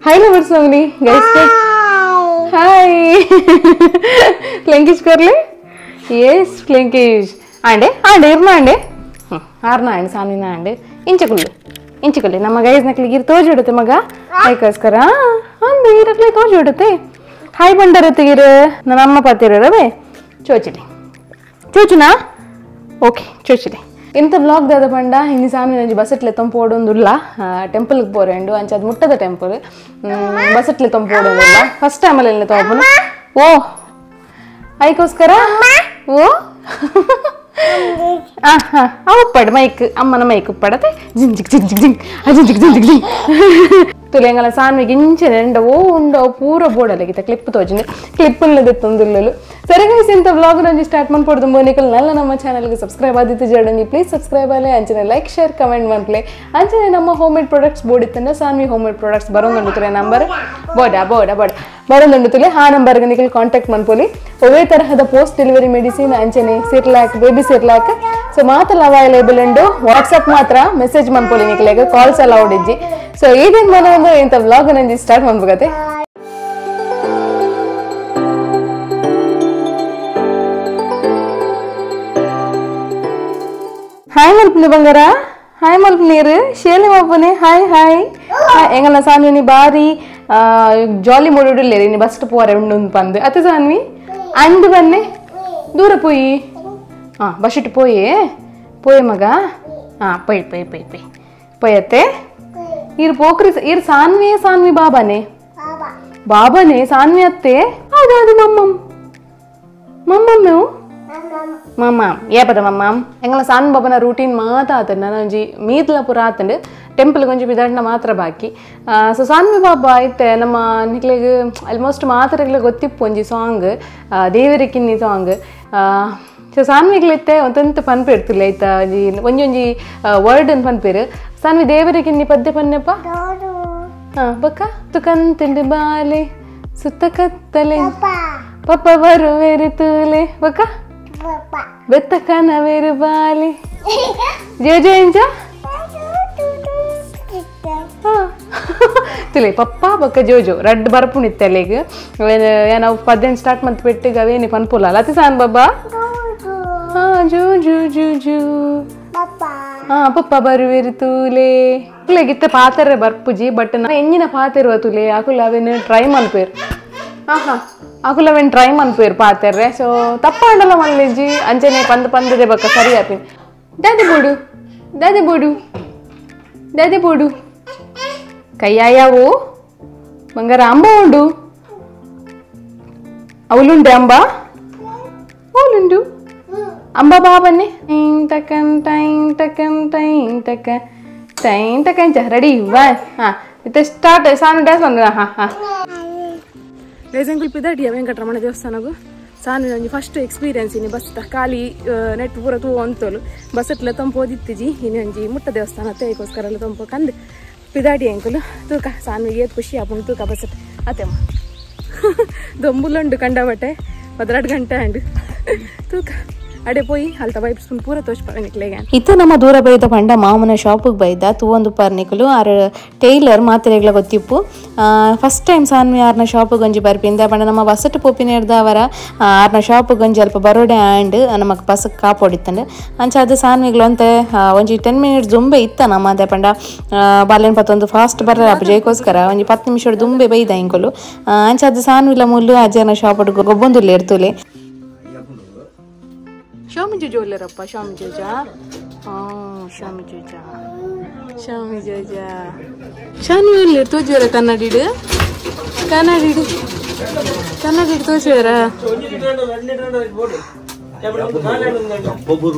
Hi lover Sony guys hi ಪ್ಲೆಂಕಿಶ್ ಕೊರ್ಲೆ S ಪ್ಲೆಂಕಿಶ್ ಆಂಡೆ ಆಂಡೆ ಇರ್ನ ಆಂಡೆ ಆರ್ನ ಆಂಡೆ ಸಾನಿನ ಆಂಡೆ ಇಂಚಕುಲ್ಲು ಇಂಚಕುಲ್ಲೆ ನಮ್ಮ ಗೈಸ್ ನಕ್ಲಿಗೆ ಇರು ತೋಜುಡುತ್ತೆ ಮಗ ಅದಕ್ಕೋಸ್ಕರ ಅಂದು ಇರಕ್ಲೆ ತೋಜುಡುತ್ತೆ ಹಾಯ್ ಬಂಡರತ್ತಿಗಿರು ನನ್ನ ಅಮ್ಮ ಪತ್ತಿರವೇ ಚೋಚಿಲಿ ಚೋಚುನಾ ಓಕೆ ಚೋಚಿಲಿ ಇಂಥ ಬ್ಲಾಗ್ ದಾದ ಪಂಡ ಇನ್ನು ಸಾಮಿ ನಂಜಿ ಬಸ್ಸಟ್ಲೆ ತೊಂಪೋಡೊಂದುಲ್ಲ ಟೆಂಪಲ್ಗೆ ಪೋರೆಂಡು ಅಂಚ ಅದು ಮುಟ್ಟದ ಟೆಂಪಲ್ ಬಸ್ಸಟ್ಲೆ ತೊಂಪೋಡೊಂದಿಲ್ಲ ಫಸ್ಟ್ ಟೈಮಲ್ಲಿ ಎಲ್ಲ ತೊಗೊಂಡು ಓ ಅದಕ್ಕೋಸ್ಕರ ಓ ಹಾಂ ಆ ಉಪ್ಪಾಡು ಮೈಕ್ ಅಮ್ಮನ ಮೈಕ್ ಉಪ್ಪಾಡತ್ತೆ ಜಿಂಜಿಕ್ ಜಿಂಜಿಕ್ ಜಿಂಗ್ ಜಿಂಜಿಕ್ ಜಿಂಜಿಕ್ ಜಿಂಗ್ ತುಲೆಂಗಲ ಸಾನ್ವಿಗೆ ಇಂಚೆ ಎಂಡ ಓ ಉಂಡ ಪೂರ ಬೋಡಲ್ಲ ಕ್ಲಿಪ್ ತೋಜಿನ ಕ್ಲಿಪ್ ತಂದಿಲ್ಲಲು ಸರಿ ಗೈಸ್ ಇಂಥ ವ್ಲಾಗ್ ನಂಜಿ ಸ್ಟಾರ್ಟ್ ಮಾಡ್ಪಡ್ದು ಮೋನಿಕಲ್ ನಲ್ಲ ನಮ್ಮ ಚಾನಲ್ಗೆ ಸಬ್ಸ್ಕ್ರೈಬ್ ಆದಿತ್ತು ಜಡಂಗಿ ಪ್ಲೀಸ್ ಸಬ್ಸ್ಕ್ರೈಬ್ ಆಗಲಿ ಅಂಚನೆ like share comment ಮಾಡ್ಲೆ ಅಂಚನೆ ನಮ್ಮ home made products ಬೋಡಿತ್ತಂದ್ರೆ Saanvi home made products ಬರೋಂದುಂಡು number ಬೋಡ ಬೋಡ ಬೋಡ ಬರೋಂದುಂಡು ಆ ನಂಬರ್ಗೆ ನಿಕಲ್ ಕಾಂಟ್ಯಾಕ್ಟ್ ಮಾಡ್ಪೋಲಿ ಒವೇ ತರಹದ post delivery medicine ಅಂಚನೆ Cerelac baby Cerelac so ಮಾತ್ರ ಅವೈಲೇಬಲ್ ಉಂಡು ವಾಟ್ಸಪ್ ಮಾತ್ರ ಮೆಸೇಜ್ ಮಾಡ್ಪೋಲಿ ನಿಕಲೆಗೆ ಕಾಲ್ಸ್ ಅಲೌಡ್ ಇಜ್ಜಿ ಸೊ ಈಗಿನ ಮನ ಒಂದು ಇಂಥ ವ್ಲಾಗ್ ನಂಜಿ ಸ್ಟಾರ್ಟ್ ಮಾಡ್ಬೇಕತ್ತೆ. ಹಾಯ್ ಮಲ್ಪನಿ ಬಂಗಾರ ಹಾಯ್ ಮಲ್ಪನೀರು ಶೇಲಿ ಮಲ್ಪನೆ ಹಾಯ್ ಹಾಯ್ ಎಂಗಲ್ಲ ಸಾನ್ವಿನಿ ಬಾರಿ ಜಾಲಿ ಮೂಡಿಲ್ಲ ನೀ ಬಸ್ ಪೋರೆ ಉಂಡು ಪಂದು ಅತ್ತೆ ಸಾನ್ವಿ ಅಂದು ಬನ್ನೆ ದೂರ ಪೋಯಿ ಹಾಂ ಬಸ್ಸಿಟ್ಟು ಪೋಯಿ ಪೋಯ್ ಮಗ ಹಾಂ ಪೊಯ್ ಪೊಯ್ ಪೊಯ್ ಪೊಯ್ ಪೊಯತ್ತೆ ಇರು ಪೋಕ್ರಿ ಇರು ಸಾನ್ವಿ ಸಾನ್ವಿ ಬಾಬಾನೆ ಬಾಬಾನೆ ಸಾನ್ವಿ ಅತ್ತೆ ಹೌದೌದು ಮಮ್ಮಮ್ ಮಮ್ಮಮ್ಮು ಮಮ್ಮ ಏಪದ ಮಮ್ಮ ಎಂಗಲ ಸಾನ್ ಬಾಬನ ರೂಟೀನ್ ಮಾತ ಆತಂಡು ನಾನು ಒಂಜಿ ಮೀತ್ಲ ಪೂರ ಆತಂಡು ಟೆಂಪಲ್ ಒಂಜಿ ಬಿದಾಂಡ ಮಾತ್ರ ಬಾಕಿ ಸೊ ಸಾನ್ವಿ ಬಾಬಾ ಐತೆ ನಮ್ಮ ನಿಕ್ಲೆಗ್ ಆಲ್ಮೋಸ್ಟ್ ಮಾತ್ರಗ್ಲೆ ಗೊತ್ತಿಪ್ಪು ಒಂಜಿ ಸಾಂಗ್ ದೇವರಿಕಿನ್ನಿ ಸಾಂಗ್ ಸೊ ಸಾನ್ವಿಗ್ಲಿತ್ತೆ ಒಂತಂತ ಪನ್ಪೆ ಇರ್ತಿಲ್ಲ ಆಯ್ತಾ ಒಂಜಿ ಒಂಜೊಂಜಿ ವರ್ಡ್ ಅನ್ ಪನ್ಪೇರು ಸಾನ್ವಿ ದೇವರಿಕಿನ್ನಿ ಪದ್ಯ ಪನ್ನೆಪ್ಪ ಹಾಂ ಬಕ್ಕ ತುಕಂತಿಂಡು ಬಾಲೆ ಸುತ್ತ ಕತ್ತಲೆ ಪಪ್ಪ ಬರುವೆರು ತೂಲೆ ಬಕ್ಕ ಬೆತ್ತ ಕನವೇರು ಬಾಲೆ ಜೋ ಜೋ ಎಂಜ ತುಲೆ ಪಪ್ಪ ಬಕ್ಕ ಜೋಜೋ ರಡ್ಡ್ ಬರ್ಪುಣಿತ್ತೆ ಅಲ್ಲಿಗೆ ನಾವು ಪದ್ಯನ ಸ್ಟಾರ್ಟ್ ಮಂತ್ ಪೆಟ್ಟಿಗೆ ಅವೇನಿ ಪನ್ಪುಲ ಅತಿ ಸಾನ್ ಬಾಬಾ ಹಾಂ ಜೋ ಜೋ ಜೋ ಜೋ ಹಾಂ ಪಪ್ಪ ಬರುವೆರು ತೂಲೆ ಗಿತ್ತ ಪಾತ್ರೆ ಬರ್ಪುಜಿ ಬಟ್ ನಾ ಎಂಜಿನ ಪಾತಿರುವ ತುಲೆ ಅಕುಲ ಅವೇನು ಟ್ರೈ ಮಲ್ಪೇರು ಹಾಂ ಅಕುಲ ಅವೇನು ಟ್ರೈ ಮಲ್ಪೇರು ಪಾತೆರ್ರೆ ಸೊ ತಪ್ಪಾಂಡಲ ಮಲ್ಲೆಜ್ಜಿ ಅಂಚನೆ ಪಂದ್ ಪಂದದೆ ಬಕ್ಕ ಸರಿ ಆಪಿನ್ ದಾದೆ ಬೋಡು ದಾದೆ ಬೋಡು ದಾದೆ ಬೋಡು ಕೈಯಾಯವು ಬಂಗಾರ ಅಂಬ ಉಂಡು ಅವಲುಂಡೆ ಅಂಬ ಅವಲುಂಡು ಅಂಬ ಬಾಬನ್ನೆ ಟಕನ್ ಟೈನ್ ಟಕನ್ ಟೈನ್ ಟಕ ಟೈನ್ ಟಕಂಚ ರೆಡಿ ಒನ್ ಹಾಂ ಇತ್ತೆ ಸ್ಟಾರ್ಟ್ ಸಾನು ಡ್ಯಾನ್ಸ್ ಬಂದ ಹಾಂ ಹಾಂ ಗೈಸ್ ಅಂಕುಲ್ ಪಿದಾಟಿಯ ವೆಂಕಟರಮಣ ದೇವಸ್ಥಾನಗು ಸಾನು ಒಂಜಿ ಫಸ್ಟ್ ಎಕ್ಸ್ಪೀರಿಯನ್ಸ್ ಇನಿ ಬಸ್ ಖಾಲಿ ನೆಟ್ ಪೂರ ತೂ ಅಂತೋಲು ಬಸ್ಸಟ್ಲೆ ತಂಪೋದಿತ್ತಿಜಿ ಇನಿ ಒಂಜಿ ಮುಟ್ಟ ದೇವಸ್ಥಾನ ಅತ್ತೆಗೋಸ್ಕರ ಎಲ್ಲ ತಂಪು ಕಂದು ಪಿದಾಟಿ ಅಂಕುಲು ತೂಕ ಸಾನ್ವಿಗೆ ಏತ್ ಖುಷಿ ಆಪುಂಡು ತೂಕ ಬಸ್ಸಟ್ ಅತ್ತೆಮ್ಮ ದೊಂಬುಲುಂಡು ಕಂಡಬಟ್ಟೆ 12 ಗಂಟೆ ಅಂಡು ತೂಕ ಅಡೆ ಪೋಯಿ ಅಲ್ತ ವೈಬ್ಸ್ ಪೂರ ತೋಚ್ಪಾವೆ. ಇತ್ತ ನಮ್ಮ ದೂರ ಬೈದ ಪಂಡ ಮಾಮನ ಶಾಪಿಗೆ ಬೈದ ತೂವೊಂದು ಪರ್ನಿಕುಲು ಆರ್ ಟೈಲರ್ ಮಾತ್ರೆಗಳ ಗೊತ್ತಿಪ್ಪು. ಫಸ್ಟ್ ಟೈಮ್ ಸಾನ್ವಿ ಆರ್ನ ಶಾಪಿಗೆ ಒಂಜಿ ಬರ್ಪಿಂದ ಪಂಡ ನಮ್ಮ ಬಸ್ಸಟ್ಟು ಪೋಪಿನ ಅವರ ಆರ್ನ ಶಾಪಿಗೆ ಒಂಜಿ ಅಲ್ಪ ಬರೋಡೆ ಆ್ಯಂಡ್ ನಮಕ್ ಬಸ್ಗೆ ಕಾಪೊಡಿತ್ತಂಡು ಅಂಚ ಅದು ಸಾನ್ವಿಗಳು ಅಂತೆ ಒಂಜಿ 10 ಮಿನಿಟ್ಸ್ ದುಂಬೆ ಇತ್ತ ನಮ್ಮ ಅದೇ ಪಂಡ ಬಾಲ್ಯನ ಪತ್ತೊಂದು ಫಾಸ್ಟ್ ಬರ್ರ ಅಪಜಯ್ಕೋಸ್ಕರ ಒಂಜಿ 10 ನಿಮಿಷ ದುಂಬೆ ಬೈದ ಇಂಕೊಲು ಅಂಚ ಅದು ಸಾನ್ವಿಲ ಮುಲ್ಲು ಅಜ್ಜನ ಶಾಪ್ ಗೊಬ್ಬೊಂದುಲ್ಲ ಇರ್ತುಲೆ. ಶಾಮಿ ಜೋಜೋ ಇಲ್ಲರಪ್ಪ, ಶಾಮಿ ಜೋಜಾ, ಶಾಮಿ ಜೋಜಾ, ಶಾಮಿ ಜೋಜಾ, ಶಾಮಿ ಇಲ್ಲ ತೋಜುವರ ಕನ್ನಡಿಡು ಕನ್ನಡಿಡು ಕನ್ನಡಿಡು ತೋಜುವರ.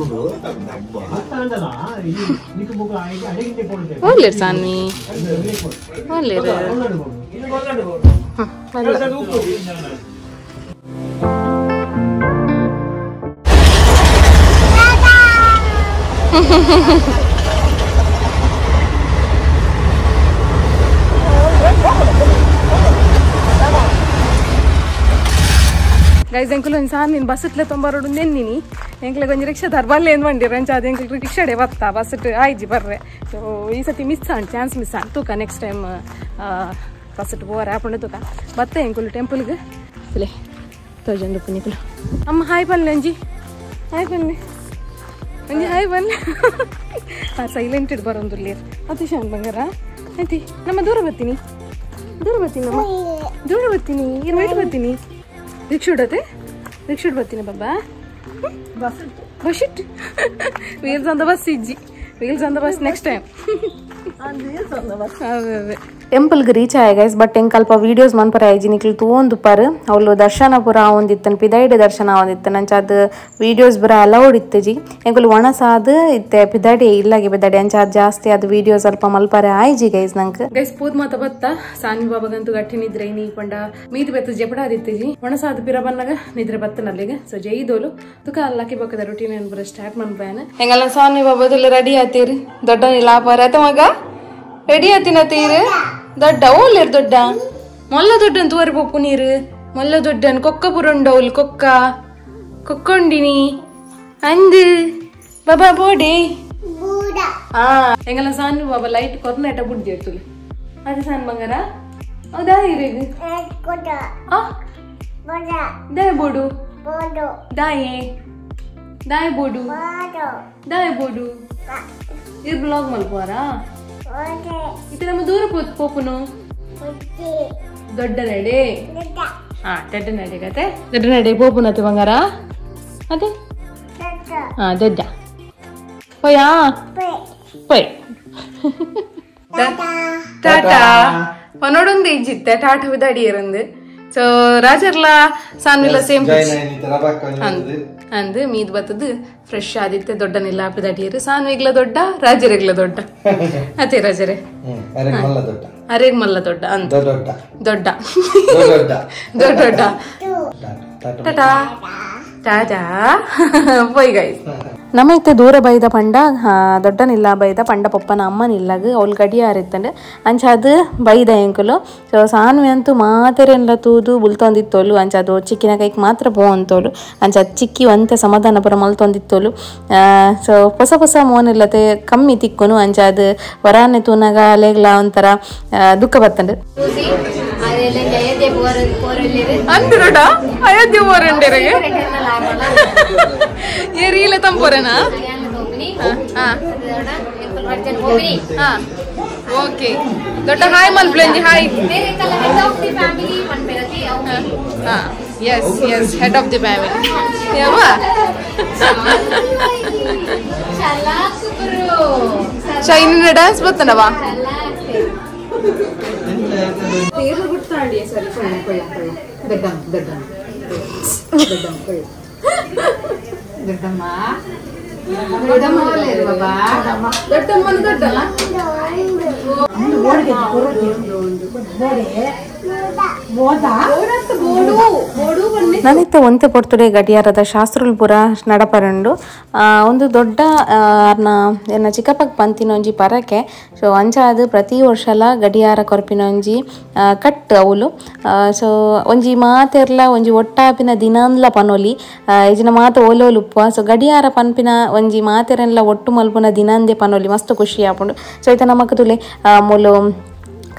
ಒಳ್ಳೆರ್ ಸಾನ್ವಿ, ಒಳ್ಳೆರ್. ಗೈಸ್ ಎಂಕುಲು ಒಂಜಿ ಸಾನ್ ನೀನು ಬಸ್ಸಟ್ಲೆ ತೊಂಬರೋಡು ನೆನ್ನಿನಿ ಎಂಕ್ಲೆ ಒಂಜಿ ರಿಕ್ಷಾ ದರ್ಬಾರ್ಲೆ ಏನು ಬಂಡಿರ ಅಂಚ ಅದು ಎಂಕ್ಲೆ ರಿಕ್ಷಾಡೆ ಬತ್ತಾ ಬಸ್ಸಟ್ ಆಯ್ಜಿ ಬರ್ರೆ. ಸೊ ಈ ಸತಿ ಮಿಸ್ ಆಂಡ್ ಚಾನ್ಸ್ ಮಿಸ್ ಆಂಡ್ ತೂಕ ನೆಕ್ಸ್ಟ್ ಟೈಮ್ ಬಸ್ಸಟ್ ಪೋರ ಆಪುಂಡು ತುಕ ಬತ್ತೆ ಎಂಕುಲು ಟೆಂಪಲ್ಗೆ ತುಲೆ ತೋಜೊಂದು ಪುನಿಕುಲು ಅಮ್ಮ ಹಾಯ್ ಪನ್ಲೆ ಅಂಜಿ ಹಾಯ್ ಪನ್ಲೆ ಅಂಜಿ ಹಾಯ್ ಪನ್ಲೆ ಆ ಸೈಲೆಂಟ್ ಇಡ್ ಬರೋಂದುಲ್ಲೇರ್ ಅತಿ ಶಾನ್ ಬಂಗಾರ ಆಯ್ತಿ ನಮ್ಮ ದೂರ ಬರ್ತೀನಿ ದೂರ ಬರ್ತೀನಿ ನಮ್ಮ ದೂರ ಬರ್ತೀನಿ ಇರು ವೇಟ್ ಬರ್ತೀನಿ ರಿಕ್ಷುಡತೆ ರಿಕ್ಷುಡ್ ಬರ್ತೀನಿ ಬಾಬಾ bus bus wheels on the bus ಇಜ್ಜಿ wheels on the bus next time ಅದೇ ಅದೇ ಟೆಂಪಲ್ಗೆ ರೀಚ್ ಆಯ ಗೈಸ್ ಬಟ್ ಎಂಕ್ ಅಲ್ಪ ವೀಡಿಯೋಸ್ ಮನ್ಪರ ಆಯ್ಜಿ ನಿಕ್ಲು ತೂವೊಂದುಪ್ಪರ್ ಅವ್ಲು ದರ್ಶನ ಪೂರ ಆವೊಂದಿತ್ತನ್ ಪಿದೈಡ್ ದರ್ಶನ ಆವೊಂದಿತ್ತನ್ ಅಂಚ ಅದು ವೀಡಿಯೋಸ್ ಪೂರ ಅಲೌಡ್ ಇತ್ತಜಿ ಎಂಕುಲು ಒಣಸಾದ್ ಇತ್ತೆ ಪಿದಡೆ ಇಲ್ಲಾಗೆ ಪಿದಡೆ ಅಂಚ ಅದು ಜಾಸ್ತಿ ಅದು ವೀಡಿಯೋಸ್ ಅಲ್ಪ ಮಲ್ಪರೆ ಆಯ್ಜಿ ಗೈಸ್ ನಂಗೆ ಗೈಸ್ ಪೂದ್ ಮಾತ ಬತ್ತ ಸಾನ್ವಿ ಬಾಬಾಗಂತೂ ಗಟ್ಟಿ ನಿದ್ರೆ ನೀ ಪಂಡ ಮೀದ್ ಬೆತ್ತ ಜಪಡ ಆದಿತ್ತಜಿ ಒಣಸಾದ್ ಪಿರ ಬನ್ನಗ ನಿದ್ರೆ ಬತ್ತನಲ್ಲಿಗೆ ಸೊ ಜೈದೋಲು ತುಕ ಅಲ್ಲಕ್ಕೆ ಬಕ್ಕದ ರುಟೀನ್ ಏನ್ ಪೂರ ಸ್ಟಾರ್ಟ್ ಮನ್ಪೇನ ಎಂಗಲ್ಲ ಸಾನ್ವಿ ಬಾಬಾದಲ್ಲಿ ರೆಡಿ ಆತೀರಿ ದೊಡ್ಡ ಲಾಪಾರ ಆತ ಮಗ ರೆಡಿ ಆತಿನ ತೀರು ದೊಡ್ಡ ಓಲೇರ್ ದೊಡ್ಡ ಮೊಲ್ಲ ದೊಡ್ಡನ್ ತೂವರಿ ಪೊಪ್ಪು ನೀರು ಮೊಲ್ಲ ದೊಡ್ಡನ್ ಕೊಕ್ಕ ಪುರುಂಡೌಲ್ ಕೊಕ್ಕ ಕೊಕ್ಕೊಂಡಿನಿ ಅಂದು ಬಾಬಾ ಬೋಡೆ ಹಾ ಎಂಗಲ್ಲ ಸಾನು ಬಾಬಾ ಲೈಟ್ ಕೊರ್ನೇಟ ಬುಡ್ದಿ ಇರ್ತುಲು ಅದು ಸಾನ್ ಬಂಗಾರ ಹೌದಾ ಇರೇಗು ಆ ದಾಯ ಬೋಡು ದಾಯೆ ದಾಯ ಬೋಡು ದಾಯ ಬೋಡು ಇದು ಬ್ಲಾಗ್ ಮಲ್ಪುವಾರಾ ಇದು ನಮ್ಮ ದೂರ ಪೋಪುನು ದೊಡ್ಡ ನಡೆ ಹಾ ದೊಡ್ಡ ನಡೆ ಕತೆ ದೊಡ್ಡ ನಡೆ ಪೋಪುನತೆ ಬಂಗಾರ ಅದೇ ಹಾ ದೊಡ್ಡ ಪೋಯಾ ಪೋಯ್ ಟಾಟಾ ಪನೋಡೊಂದು ಇಜ್ಜಿತ್ತೆ ಟಾಟಾ ವಿದಾಡಿಯರಂದು ಸೊ ರಾಜರ್ಲಾ ಸಾನ್ವಿಲ ಸೇಮ್ ಅಂದು ಮೀದ್ ಬತ್ತದು ಫ್ರೆಶ್ ಆದಿತ್ತೆ ದೊಡ್ಡನಿಲ್ಲ ಪಿದಾಟಿಯರು ಸಾನ್ವಿಗ್ಲ ದೊಡ್ಡ ರಾಜರಿಗ್ಲ ದೊಡ್ಡ ಅದೇ ರಾಜರೇ ಅರೆಗ್ ಮಲ್ಲ ದೊಡ್ಡ ಅಂತ ದೊಡ್ಡ ದೊಡ್ಡ ಟಾಟಾ ಟಾಟಾ ಪೋಯ್ ಗೈಸ್ ನಮ್ಮ ಇತ್ತೆ ದೂರ ಬೈದ ಪಂಡ ದೊಡ್ಡನಿಲ್ಲ ಬೈದ ಪಂಡ ಪಪ್ಪನ ಅಮ್ಮನಿಲ್ಲಾಗ ಅವಳು ಗಡಿಯಾರ ಇತ್ತಂಡು ಅಂಚ ಅದು ಬೈದ ಎಂಕುಲು ಸೊ ಸಾನ್ವಿ ಅಂತೂ ಮಾತೆರೆಲ್ಲ ತೂದು ಬುಲ್ತೊಂದಿತ್ತೋಲು ಅಂಚ ಅದು ಚಿಕ್ಕಿನ ಕೈಗೆ ಮಾತ್ರ ಪೋವಂತೋಲು ಅಂಚ ಅದು ಚಿಕ್ಕಿ ಒಂತೆ ಸಮಾಧಾನ ಪುರ ಮಲ್ತೊಂದಿತ್ತೋಲು ಸೊ ಹೊಸ ಹೊಸ ಮೋನಿಲ್ಲತೆ ಕಮ್ಮಿ ತಿಕ್ಕುನು ಅಂಚ ಅದು ವರಾನೆ ತೂನಾಗ ಅಲೆಗ್ಲ ಒಂಥರ ದುಃಖ ಬತ್ತಂಡು ಅಂದ್ರೋಡ ಅಯೋಧ್ಯೆ ಹೋರಂಡಿರಗೆ ಏ ರೀಲ ತಂಪೋರೇನಾ ಓಕೆ ದೊಡ್ಡ hi ಮಲ್ಪ್ಲಂಜಿ hi yes yes head of the family ಯಾವ ಶೈನಿನ ಡ್ಯಾನ್ಸ್ ಬತ್ತನವಾ ದೊಡ್ಡಮ್ಮನ ದೊಡ್ಡಲ್ಲ ನಾನಿತ್ತ ಒಂತೆ ಪೊರ್ತುಡೆ ಗಡಿಯಾರದ ಶಾಸ್ತ್ರಲ್ ಪೂರ ನಡಪರಂಡು ಒಂದು ದೊಡ್ಡ ಅರ್ನ ಎನ್ನ ಚಿಕ್ಕಪ್ಪಗ್ ಪಂತಿನ ಒಂಜಿ ಪರಕೆ ಸೊ ಅಂಚ ಅದು ಪ್ರತಿ ವರ್ಷಲ ಗಡಿಯಾರ ಕೊರ್ಪಿನ ಒಂಜಿ ಕಟ್ ಅವುಲು ಸೊ ಒಂಜಿ ಮಾತೆರ್ಲ ಒಂಜಿ ಒಟ್ಟಾಪಿನ ದಿನಾನ್ಲ ಪನೊಲಿ ಇಜಿನ ಮಾತ ಓಲೋಲು ಉಪ್ಪು ಸೊ ಗಡಿಯಾರ ಪನ್ಪಿನ ಒಂಜಿ ಮಾತೆರೆಲ್ಲ ಒಟ್ಟು ಮಲ್ಪುನ ದಿನಾಂದೆ ಪನೊಲಿ ಮಸ್ತ್ ಖುಷಿ ಆಪುಂಡು ಸೊ ಇತ್ತ ನಮಕ್ ತುಲೆ ಮೂಲು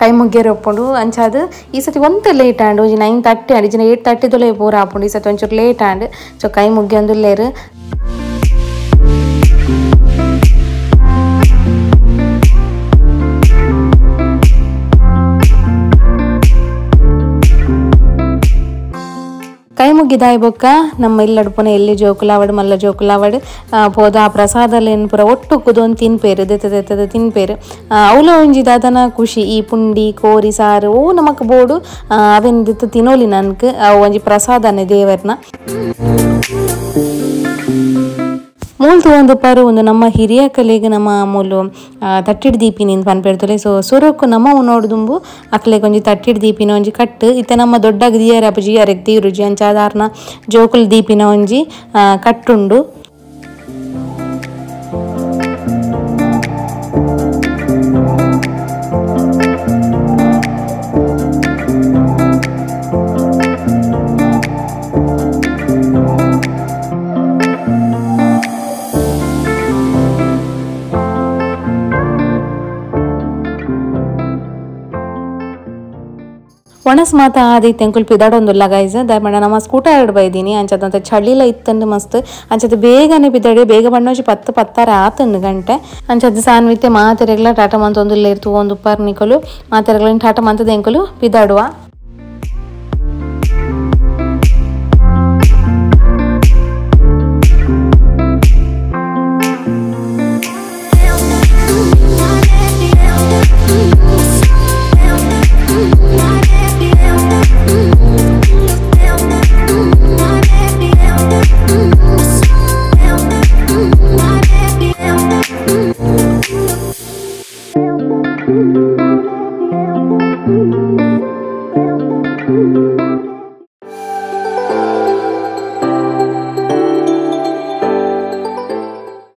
ಕೈ ಮುಗ್ಗೇರಿ ಒಪ್ಪುಂಡು ಅಂಚಾದ್ ಈ ಸತಿ ಒಂತೆ ಲೇಟ್ ಆಂಡ್ ಒಂಜಿ 9:30 ಆಂಡ್ ಇಜಿನ 8:30 ದೊಲೆ ಪೂರ ಆಪುಂಡು ಈ ಸತಿ ಒಂಚೂರು ಲೇಟ್ ಆಂಡ್ ಸೊ ಕೈ ಮುಗ್ಗಿಯೊಂದುಲ್ಲೇರು ಕೈ ಮುಗ್ಗಿದಾಯ್ ಬೊಕ್ಕ ನಮ್ಮ ಇಲ್ಲಡ್ಪುನ ಎಲ್ಲಿ ಜೋಕುಲಾವಡ್ ಮಲ್ಲ ಜೋಕುಲಾವಡ್ ಪೋದ ಆ ಪ್ರಸಾದಲೇನು ಪೂರ ಒಟ್ಟು ಕುದೊಂದು ತಿನ್ಪೇರು ದೆತ್ತ ದೆತ್ತದ ತಿನ್ಪೇರು ಅವಲ ಒಂಜಿ ದಾದನ ಖುಷಿ ಈ ಪುಂಡಿ ಕೋರಿ ಸಾರು ಓ ನಮಕ್ ಬೋಡು ಅವೇನು ದೆತ್ತ ತಿನ್ನೋಲಿ ನನ್ಕ್ ಅವು ಒಂಜಿ ಪ್ರಸಾದನೆ ದೇವರ್ನ ಮೂಲ್ ತೂವೊಂದು ಪರು ಒಂದು ನಮ್ಮ ಹಿರಿಯ ಕಲೆಗೆ ನಮ್ಮ ಮೂಲು ತಟ್ಟಿಡ್ ದೀಪಿನಿ ಪನ್ಪೆರ್ತಲೆ ಸೊ ಸುರಕ್ಕು ನಮ್ಮ ನೋಡುದುಂಬು ಅಕ್ಲೆಗ್ ಒಂಜಿ ತಟ್ಟಿಡ್ ದೀಪಿನ ಒಂಜಿ ಕಟ್ಟು ಇತ್ತೆ ನಮ್ಮ ದೊಡ್ಡಗ್ ದಿಯರೆ ಅಪ್ಪು ಜಿಯರೆಗ್ ತೀರುಜಿ ಅಂಚಾದಾರ್ನ ಜೋಕುಲ್ ದೀಪಿನ ಒಂಜಿ ಕಟ್ಟುಂಡು. ಒಣಸ್ ಮಾತ ಆದಿತ್ತೆ ಎಂಕುಲು ಪಿದಾಡೊಂದುಲ್ಲ ಗೈಸ್. ದಾಯೆ ನಮ್ಮ ಸ್ಕೂಟರ್ ಎರಡು ಬೈದೀನಿ ಅಂಚದಂತ ಚಳಿಲ ಇತ್ತಂದು ಮಸ್ತ್ ಅಂಚದ ಬೇಗನೆ ಪಿದಾಡಿ ಬೇಗ ಬಣ್ಣೋಜಿ 10 10:30 ಆತಂದು ಗಂಟೆ ಅಂಚದ ಸಾನ್ವಿತ್ತೆ ಮಾತೆರೆಗ್ಲ ಟಾಟಾ ಮಂತೊಂದುಲ್ಲೇರ್ ತೂವೊಂದುಪ್ಪರ್ ನಿಕುಲು ಮಾತೆರೆಗ್ಲ ಟಾಟಾ ಮಂತದ ಎಂಕುಲು ಪಿದಾಡುವ.